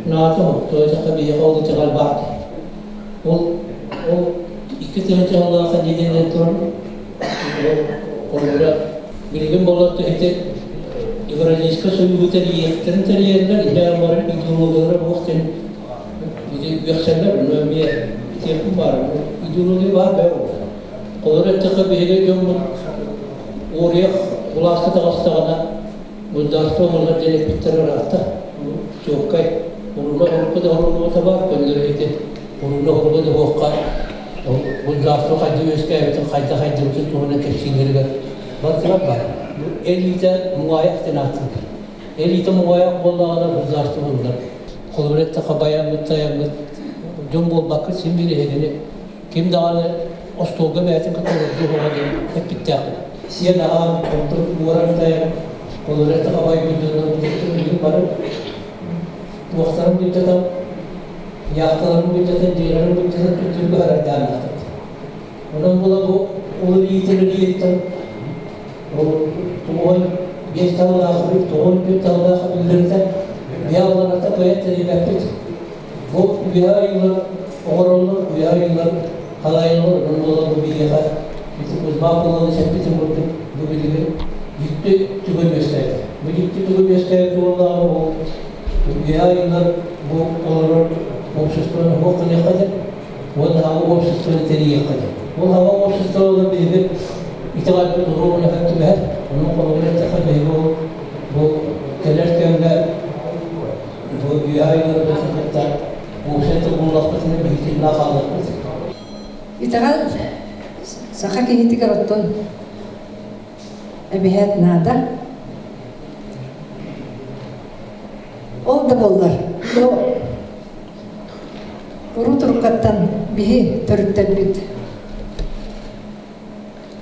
наата тоҕо эттэххэ биһиэхэ ол итэҕэл баар. Ол ол 2000 сыллаахха диэн туран холобура билигин буолла ити Евразийскай союһу тэрийиэхтэрин тэрийэллэр, илэ баран идеологиялара буох диэн ити үөхсэллэр, ону эмиэ итиэхпин баар. Идеология баар бээ ол. Холобура эттэххэ биһиги дьоммут уоруйах былааска таҕыстаҕына государство оҥорор диэн эппиттэр ыраатта. Чуолкай уруна хорука да хоруллубата баар, көннөрү ити уруна хорука да буохха государство хайдах үөскээбитин, хайдах хайдыбытын туһунан кэпсииллэригэр барытыгар баар. Бу элита муҥаайах диэн ааттыыллар. Элита муҥаайах буоллаҕына государство буллар. Холобур эттэххэ байаммыт, тайаммыт дьон буолбакка син биир эһигини ким даҕаны остуолга бэйэтин кытта олордуо суоҕа диэн эппиттээхпин. Сиэн аҕаан, онтон уоран тайан, холобур эттэххэ байбыт дьоннор билигин бары туохтарын билдэтэн Яхталарын былдьатан, дьиэлэрин былдьатан төттөрү көһөрөрдөөннөхтөр. Онон була бу уларыйыытын ол 95 таллаах, 94 таллаах биллэритэ биһа оларата кыайан тэрийбэппит. Бу үөһэ ыйылар оҥороллор, үөһэ ыйылар халайыллар, онон буола бу биһиэхэ ити Кузьма Аполлонович эппитин курдук бу билигин дьикти түгэн үөскээтэ. Бу дьикти түгэн үөскээбит буоллаҕына ол үөһэ ыйылар бу олорор обществоны суох гыныахха диэн уонна хаҥа обществоны тэрийиэххэ диэн. Ол хаҥа общество олор биһиги итэҕэлбит уруогун өһөн түбэһэр. Онон холобур эттэххэ биһиги ол бу кэлэр кэмҥэ бу үөһэ ыйыларбытын кытта уопсай тыл буллахпытына биһиги тыыннаах хаалыахпыт. Итэҕэл саха киһитигэр оттон эбиһээт наада. Ол да буоллар, бу урут уруккаттан биһи төрүттэрбит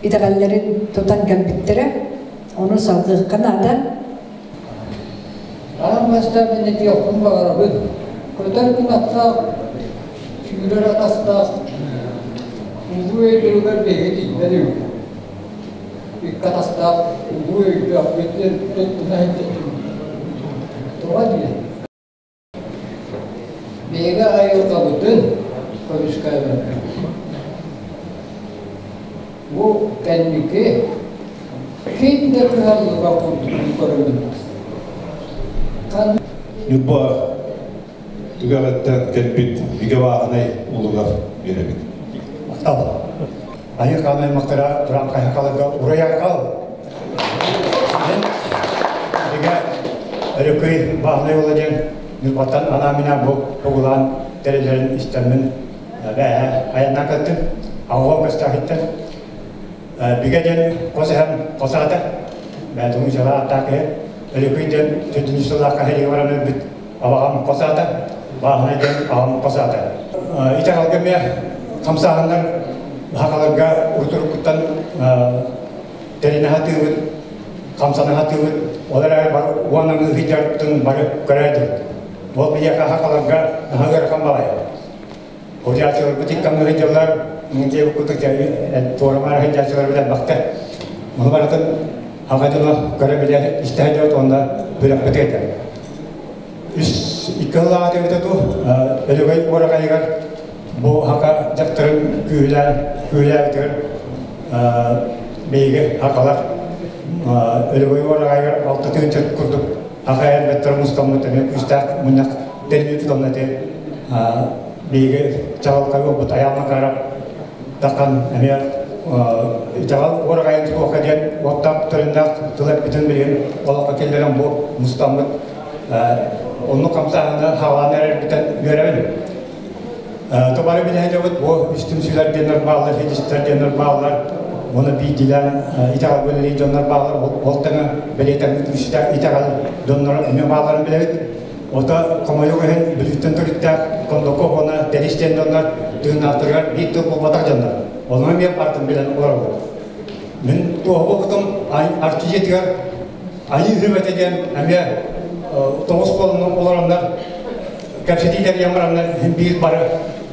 итэҕэллэрин тутан кэлбиттэрэ, ону салгыахха наада. Аан бастаан мин этиэхпин баҕарабын. Көтөр кынаттаах, сүүрэр атастаах улуу өйдөрүгэр биһиги тиийбэт үһү. Икки атастаах улуу өйдөөхпүт диэн туттуна сылдьыбыт. Тоҕо диэн? Биһиги айылҕабытын көмүскээбэппит. Бу кэнники ким да кыһаллыбат курдук көрөбүн. Ньурба түгэҕиттэн кэлбит Бигэ Бааһынай улугар биэрэбит. Махтал. Айыы хаан аймахтара туран хайхаларга урайаргал. Мен бигэ Өрөкүй Бааһынай уола диэн Ньурбаттан анаан-минээн бу тугулаан тэриллэрин истэммин бээһэ айаннаан кэлтим. Аҕам көстөөхиттэн Бигэ диэн хос эһэм хос аата бээтуҥ дьыла ааттаах киһи Өрөкүй диэн төрдүнү сыллаахха сэриигэ баран өлбүт абаҕам хос аата Бааһынай диэн аҕам хос аата. Итэҕэлгэ эмиэ хамсааһыннар сахаларга урут-уруккуттан тэринэ сатыыбыт, хамсана сатыыбыт, ол эрээри бары уон аҥыы сылдьарбытын бары көрөөдүбүт. Ол биһиэхэ сахаларга наһаа ыарахан баҕайы. Ходьааччыларбыт икки аҥыы сылдьаллар, дьиэ курдук туора-маара сылдьааччыларбыт элбэхтэр. Ону барытын аҕа дьоно көрө-билэ истэ сылдьабыт уонна бөлөхпүт этэ. Үс икки сыллааҕыта эбитэ дуу, Өлөгөй уораҕайыгар бу хака дьахтарын күүһүлээн күүһүлээбитигэр биһиги хакалар Өлөгөй уораҕайыгар 6 тыһыынча курдук хака эрбэттэр мустаммыт эмиэ күүстээх мунньах тэрийии тутанна ити биһиги чаҕылхай уолбут Айаал Макаров Тахан эмиэ итэҕэл уораҕайын тутуохха диэн уоттаах төрүннээх тыл эппитин билигин олоххо киллэрэн бу мустаммыт оннук хамсааһыны хаалаан эрэрбитин үөрэбин. Тобары билэһэдьэбит бу үстүмсүлэр диэннэр бааллар, фидистэр диэннэр бааллар, уонна биирдиилээн итэҕэл бэлэлии дьоннор бааллар, ол тэҥэ бэлиэтэммит итэҕэл дьонноро эмиэ баалларын билэбит. Ото хомойуох иһин Бүлүүттэн төрүттээх Кондаков уонна Тэрис диэн дьоннор тыыннаахтарыгар биир тыл буолбатах дьоннор. Ону эмиэ бартын билэн олоробут. Мин туоһу Арчы дьиэтигэр Айыы Үһүмэтэ диэн эмиэ тоҕус буолан олороннор кэпсэтии тэрийэн бараннар биир бары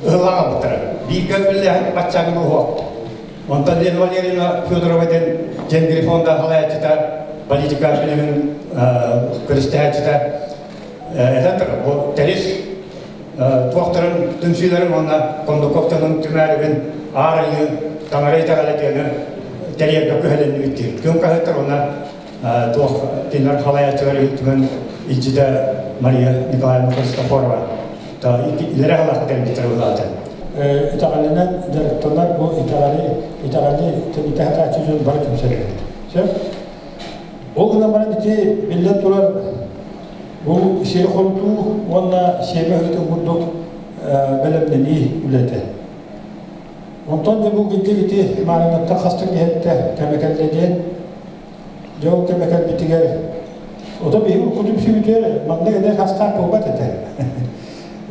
ыһыллаан албыттара. Бииргэ үлэлээһин баччааҥҥы уһуох. Онтон Лена Валерьевна Федорова диэн Дьэнгири фонда салайааччыта, политика билимин көрүстэһээччитэ этэн турар. Бу тэрис туохтарын түмсүүлэрин уонна Кондуковтарын түмээрибин аар айыы таҥара итэҕэлэ диэни тэрийэргэ күһэлэннибит диир. Күн хаһыаттар уонна туох кинилэр халайааччылар түмэн илдьитэ Мария Николаевна Христофорова илэрэ халаахы тэрийбиттэр улаата. Итэҕэлинэн дьарыктанар бу итэҕэли итэҕэли тэнитэ сатааччы дьон бары түмсэллэр. Сөп? Ол гынан баран ити биллэн турар бу сири хорутуу уонна сиэмэ ыһыытын курдук бэлэмнэнии үлэтэ. Онтон дьэ бу ити Маарыҥҥаттан хастык иһэттэ кэмэ кэллэ диэн Дьэ ол кэмэ кэлбитигэр ото биһиги урукку түмсүүбүтүгэр маннык эдэр хастаах буолбат этэ.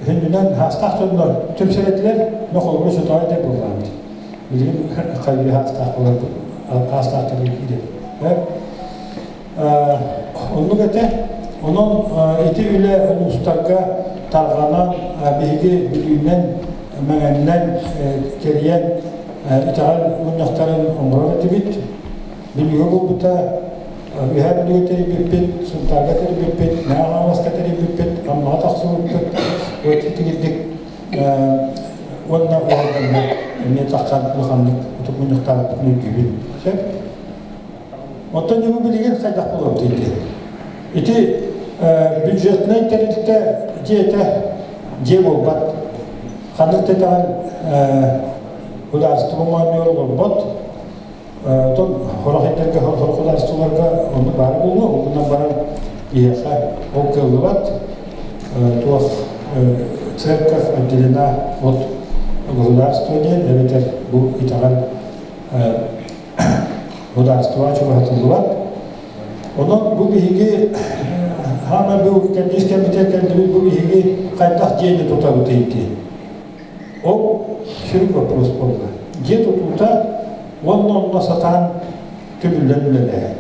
Үһүнүнэн хаастаах дьоннор түмсэр этилэр, но холобура сотоҕо этэ буоллаабыт. Билигин хайыы хаастаах буолар хаастаахтар киирэр. Оннук этэ. Онон ити үлэ улуустарга тарҕанан биһиги Бүлүүнэн, Мэҥэннэн кэрийэн итэҕэл мунньахтарын оҥорор этибит. Бүлүүгэ буолбута, Үөһээ Бүлүүгэ тэрийбиппит, Сунтаарга тэрийбиппит, Мэҥэ Хаҥаласка тэрийбиппит, Аммаҕа тахсыбыппыт. Вот итигирдик уонна уолганна эмиэ тахсан улаханнык ытык мунньахтаабыппытын өйдүүбүн. Сөп? Оттон дьону билигин хайдах буолуохтуй диэн. Ити бюджетнай тэрилтэ дьиэтэ дьиэ буолбат. Ханнык да итэҕэл судаарыстыба моонньугар олорбот. Оттон сорох эрдэргэ, сорох судаарыстыбаларга оннук баар буолуо. Ол гынан баран биһиэхэ ол кыаллыбат. Туох церковь отделена от государства диэн эбэтэр бу итэҕэл судаарыстыба чугаһатыллыбат. Онон бу биһиги хаама бу кэрдиис кэмитэ кэлдибит бу биһиги хайдах дьиэни тутабытый дии. Ол сүрүн вопрос буолла. Дьиэ тутуута уонна онно сатаан түмүллэн үлэлээһин.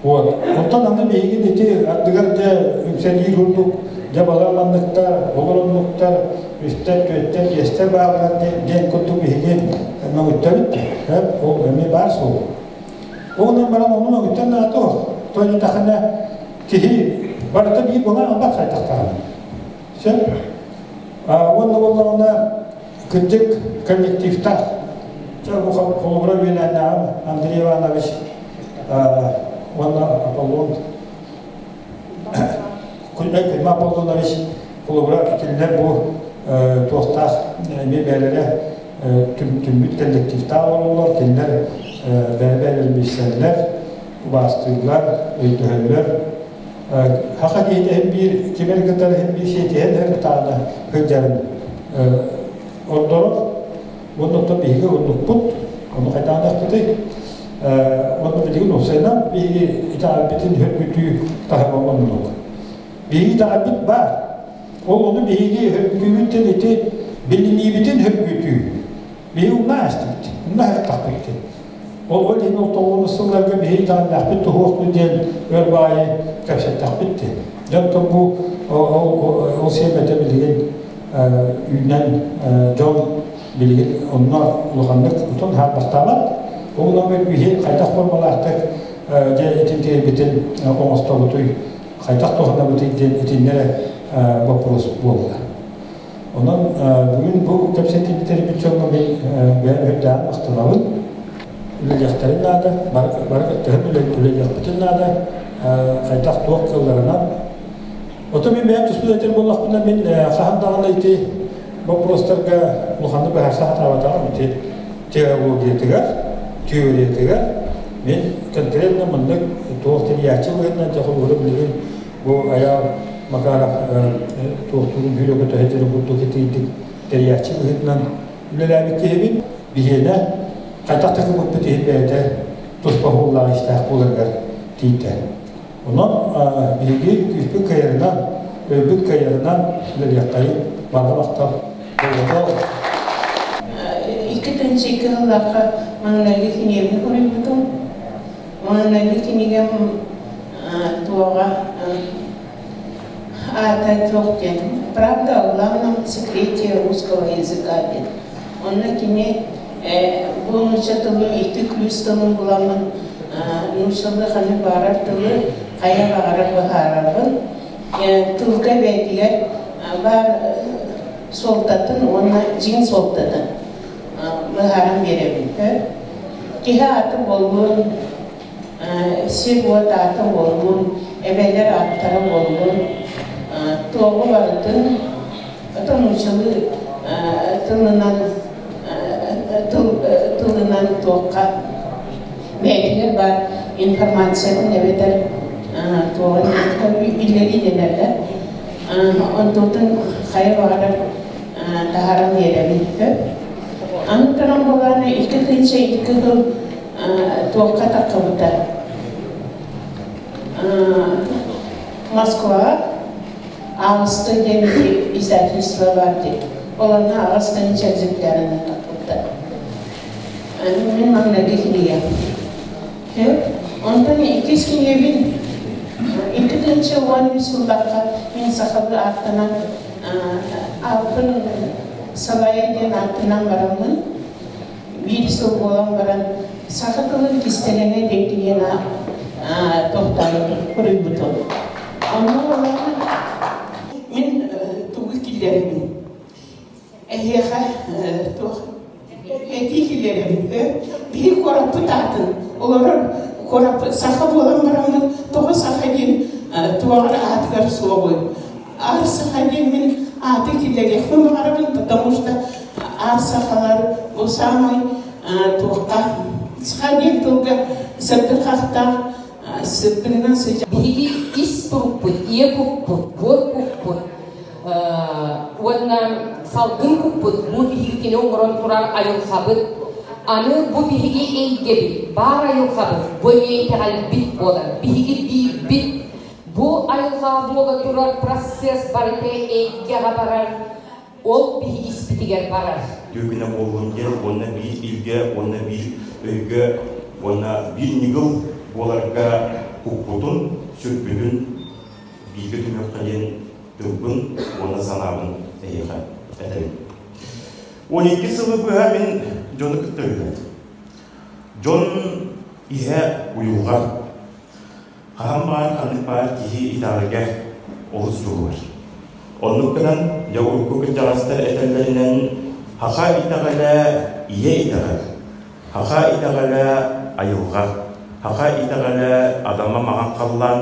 Вот. Онтон аны биһиги ити ардыгар дьэ үҥсэлии курдук дьэ балар манныктар, олор оннуктар, үстэр, түөттэр, биэстэр бааллар диэн курдук биһиги мөҥүттэбит. Ол эмиэ баар суол. Онон баран ону мөҥүттэн наада суох. То тахына киһи барыта биир буолан албат хайдахтаҕына. Сөп. Уонна буоллаҕына кырдьык коллективтаах. Чэ бу холобура үөлээннээҕим Андрей Иванович уонна Аполлон Кузьма Аполлонович холобура кинилэр бу туохтаах эмиэ бэйэлэрэ түммүт коллективтаах олороллор, кинилэр бэйэ-бэйэлэрин билсэллэр, убаастыыллар, өйдөһөллөр. Хаха киһитэ иһин биир кимэр кытары иһин биир сиэтиһэн иһэр ытаана сылдьарын ордорор. Уонна оттон биһиги оннукпут, ону хайдаанахпытый? Уонна билигин уопсайынан биһиги итэҕэлбитин хөргүтүү таһыма оннук. Биһиги итэҕэлбит баар. Ол ону биһиги хөргүтүүбүттэн ити билиниибитин хөргүтүү. Биһиги умна астыбыт, умна аһыттахпыт. Ол ол иһин ол тоҕуонус сылларга биһиги итэҕэллээхпит туһуохпут диэн өр баайы кэпсэттэхпит дии. Дьон бу ол сиэмэтэ билигин үүнэн дьон билигин онно улаханнык утун хаалбахтаабат. Ол гынан биһи хайдах формалаахтык дьэ итин тиэйбитин оҥостобутуй, хайдах туһанабытый диэн итиннэрэ боппуруос буолла. Онон бүгүн бу кэпсэтиибитэрбит дьоҥҥо мин бэйэм үрдээн махтанабын. Үлэлиэхтэрин наада, бары кыттыһан үлэлиэхпитин наада, хайдах туох кыалларынан. Оттон мин бэйэм туспут этэр буоллахпына, мин хаһан даҕаны ити боппуруостарга улаханнык быһаарса сатаабатаҕым ити теологиятыгар, теориятыгар мин конкретно маннык туох тэрийээччи быһыытынан дьэ холобура билигин бу Айаал Макаров туохтуурун хүрэ көтөһө дьэрэ курдук итийдик тэрийээччи быһыытынан үлэлээбит киһибин. Биһиэнэ хайдах да кыбыппыт иһин бэйэтэ туспа уһуллаах истээх буоларыгар тиийдэ. Онон биһиги күүспүт кыайарынан, өйбүт кыайарынан үлэлиэххэйин барҕа махтал болҕото. 2 тыһыынча 2 сыллаахха маҥнайгы кинигэбин суруйбутум. Маҥнайгы кинигэм туоҕа аата туох диэн «Правда о главном секрете русского языка» диэн. Онно кини бу нуучча тылын икки ключ тылын буламмын нууччалыы ханнык баҕарар тылы хайа баҕарар быһаарабын. Тылга бэйэтигэр баар суолтатын уонна дьиҥ суолтатын быһааран биэрэбин. Киһи ааты буоллун, сир-уот аата буоллун, эбэлэр ааттара буоллун, туоҕу барытын ото нууччалыы тылынан тыл тылынан туохха бэйэтигэр баар информациятын эбэтэр туоҕун биллэрии дэнэллэр. Онтуутун хайа баҕарар таһааран биэрэбин. Аны туран буолааны 2002 сыл туохха таххыбыта. Москваҕа Аҕыста диэн издательство бар дии. Ол онно аҕыстан экземплярынан таххыбыта. Мин маҥнайгы кинигэм. Онтон иккис кинигэбин 2013 сыллаахха мин сахалыы ааттанан Алтын салайа диэн ааттанан бараммын, биир сыл буолан баран саха тылын кистэлэҥэ диэн кинигэни тохтообутум, суруйбутум. Онно буоллаҕына мин тугу киллэрэбин? Эһиэхэ туох этии киллэрэбин? Биһи куораппыт аатын олорор куораппыт саха буолан бараммыт тоҕо саха диэн туоҕар аатыгар суоҕуй? Аар саха диэн мин ааты киллэриэхпин баҕарабын, потому что аар сахалар бу самай туохха саха диэн тылга сырдык хахтаах сырдыгынан сыдьа. Биһиги ис турукпут, ийэ куппут, буор куппут уонна салгын куппут бу биһиги кини оҥорон турар айылҕабыт. Аны бу биһиги эйгэбит, баар айылҕабыт, бу эмиэ итэҕэлбит буолар. Биһиги биирбит. Бу айылҕа буола турар процесс барыта эйгэҕэ барар, ол биһиги испитигэр барар. Түгүнэ буоллун диэн уонна биир илгэ, уонна биир өйгө, уонна биир ньыгыл буоларга куппутун, сүрбүтүн бииргэ түмүөххэ диэн тылбын уонна санаабын эһиэхэ этэбин. 12 сылы быһа мин дьону кытта үлэлээтим. Дьон иһэ уйулҕа. Хаһан баар ханнык баар киһи итэҕэлгэ олус дьулуһар. Оннук гынан, дьэ урукку кырдьаҕастар этэллэринэн, һаха итэҕэлэ ийэ итэҕэл, һаха итэҕэлэ айылҕа, һаха итэҕэлэ адама маҥан халлаан,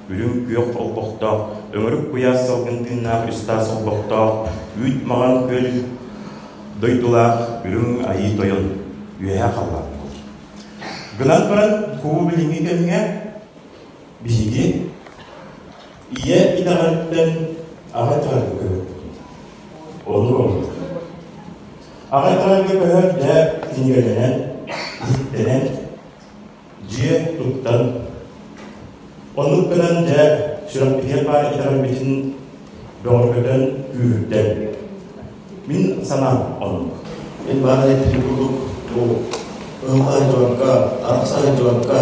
үрүҥ күөх олбохтоох, өҥүрүк куйаас салгын тыыннаах үс таас олбохтоох, үүт маҕан күөл дойдулаах үрүҥ айыы тойон үөһээ халлаан буолар. Гынан баран, куу билиҥҥи кэмҥэ биһиги ийэ итэҕэлтэн аҕа итэҕэлгэ көһөрбүппүт. Оннук оннук. Аҕа итэҕэлгэ көһөр дьэ кинигэлэнэн, иһиттэнэн, дьиэ туттан, оннук гынан дьэ сүрэхпитигэр баар итэҕэлбитин бөҕөргөтөн, күүһүрдэн. Мин санаам оннук. Мин баара эппитим курдук, бу ыһылла сылдьыбакка, арахса сылдьыбакка,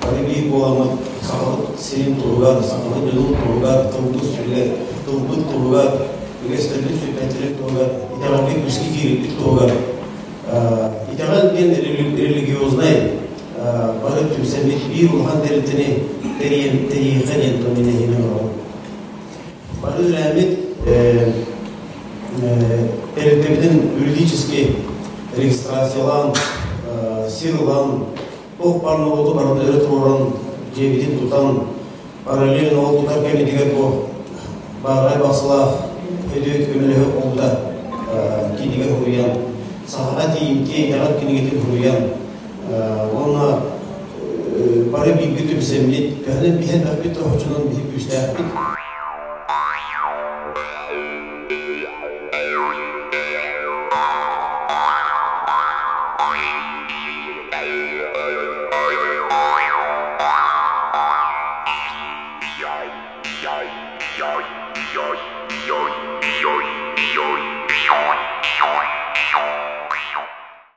бары биир буоламмыт сахабыт сирин туһугар, сахабыт дьонун туһугар, тылбыт сүрүгэр, тылбыт туһугар, үгэстэрбит сүппэттэрин туһугар, итэҕэлгэ күүскэ киирбит туһугар итэҕэл диэн религиознай бары түмсэммит биир улахан тэрилтэни тэрийэн тэрийиэххэ диэн мин эһиэхэ оҥоробун. Бары үлээммит тэрилтэбитин юридически регистрациялаан, сир ылан, туох баар норуоту барытын өрө туруоран, дьиэбитин тутан, параллельно ол тутар кэмитигэр бу баараҕай бахсылаах өйдөбүт көмөлөһө буолбута кинигэ суруйан, сахаҕа тиийимтиэ итэҕэл кинигэтин суруйан, уонна бары бииргэ түмсэммит, төһөнөн биһэн бэхпит тоһоччунан биһи күүстээхпит.